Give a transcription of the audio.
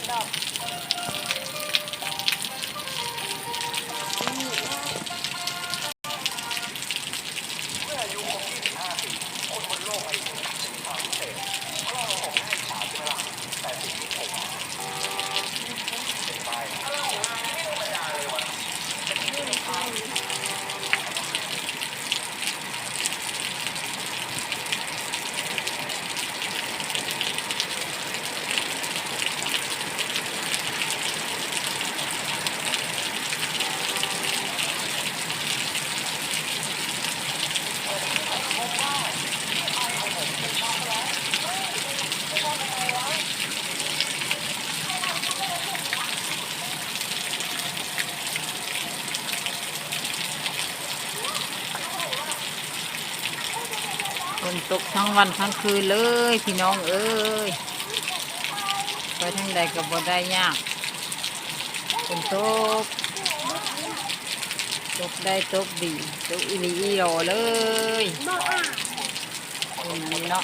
ເມື່ອອາຍຸຄົບ ยี่สิบห้า ປີ ຄົນບົນໂລກໃບນີ້ຈະມີຄວາມພິເສດ. ພວກເຮົາຄົງໜ້າອິດສາ ໃຊ່ໄໝລະ? ແຕ່ສິ່ງທີ່ຜົມເປັນໄປ ພວກເຮົາຄົງນາຍນີ້ບໍ່ທຳມະດາເລີຍຫວາ. ຝົນຕົກທັງວັນທັງຄືນເລີຍພີ່ນ້ອງເອີຍ, ໄປທາງໃດກໍບໍ່ໄດ້ ຍາກ. ຝົນຕົກ ຕົກໄດ້ຕົກດີ ຕົກອີ່ຫຼີອີ່ຫຼໍເລີຍ. ເປັນອັນນີ້ເນາະ.